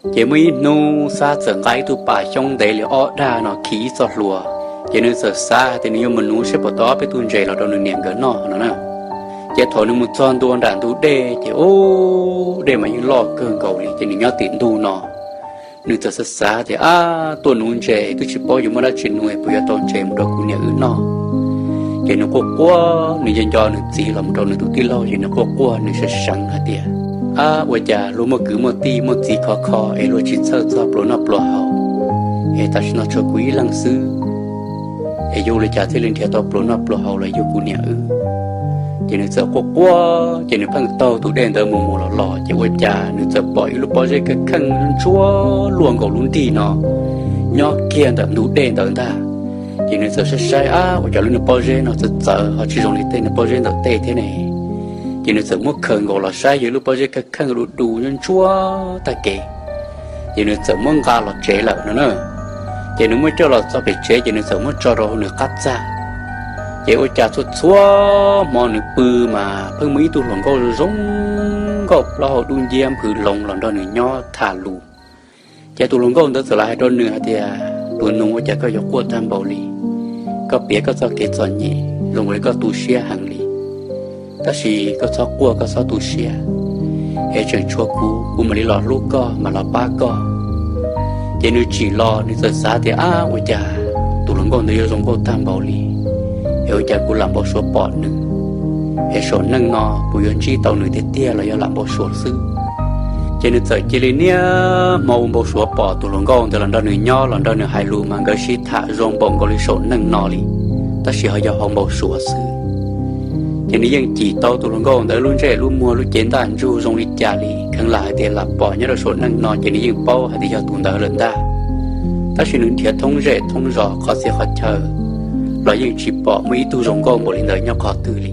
Ces muaj ib hnub Xab txawm nqa ib tug pas xyoob ntev li ob dag no khi ib txoj hlua, ces nws txawm xav tias nws yuav mus nuv saib puas tau ob peb tug ntses los rau nws niam nkawd noj no na. Ces thaum nws mus txog ntua nram ntug dej ces ub, dej mas yeej loj kawg nkaus li, ces nws nyob tim ntug no. Nws txawm xav xav tias, ab, tuaj nuv ntses twb tsis paub yuav muaj dab tsi nuv, puas yuav tau ntses mus rau kuv niam wb noj? Ces nws quaj quaj, nws nco nco nws txiv los mus rau nws tus tij laug, ces nws quaj quaj nws seev seev hais tias, ab, ua cas luag muaj kwv muaj tij muaj txiv khov kho es luag tsis txhawj txog pluas noj pluas haus, es tam sim no tshuav kuv ib leeg xwb, es yuav ua li cas thiaj li nrhiav tau pluas noj pluas haus los yug kuv niam wb? Ces nws txawm quaj quaj, ces nws pheej taug tus dej ntawd mus mus los los, ces ua cas nws txawm pom ib lub pob zeb kheej kheej ntsuab luaj nkaus lub nrig no nyob kiag ntawm ntug dej ntawd ntag. Ces nws txawm saib saib, ab, ua cas lub niag pob zeb no txawv txawv ho tsis zoo li tej niag pob zeb ntawm tej thiab ne? Ces nws txawm muab khaws nkaus los saib, yog lub pob zeb kheej kheej du du ntsuab tag kev. Ces nws txawm muab nqa los tsev lawm no na. Ces nws muab coj los txog pem tsev, ces nws txawm muab tso rau hauv nws qab txaj. Ces ua cas txhua txhua hmo nws pw mas pheej muaj ib tug hluas nkauj zoo nkauj plaub hau dub nciab nphwv loov los nrog nws nyob tham lus. Ces tus hluas nkauj ntawd txawm los hais rau nws hais tias, tus nus, ua cas koj yuav quaj tag npaum li? Koj piav koj txoj kev txom nyem zoo li koj tu siab heev li. Tab sis koj txhob quaj, koj txhob tu siab, es tseem tshuav kuv, kuv mam li los hlub koj, mam los pab koj. Ces nws tsim los, nws txawm xav tias, ab, ua cas tus hluas nkauj ntawd yuav zoo nkauj tag npaum li, es ua cas kuv lam npau suav pom nws, es saum neej no kuv yuav ntsib tau nws tiag tiag los yog lam npau suav xwb. Ces nws txawm cia li niaj hmo ua npau suav pom tus hluas nkauj ntawd los nrog nws nyob, los nrog nws hais lus, mas nkawd sib tham zoo npaum nkaus li saum neej no li, tab sis ho yog hauv npau suav xwb. Ces nws yeej cim tau tus hluas nkauj ntawd lub ntsej lub muag lub cev ntaj ntsug zoo li cas li, kheev lam hais tias lam pom nyob rau saum neej no, ces nws yeej paub hais tias yog tus ntawd lawm ntag. Tab sis nws nrhiav thoob zej thoob zos qhov txhia qhov chaw los yeej tsis pom muaj ib tug zoo nkauj npaum li ntawd nyob qhov twg li.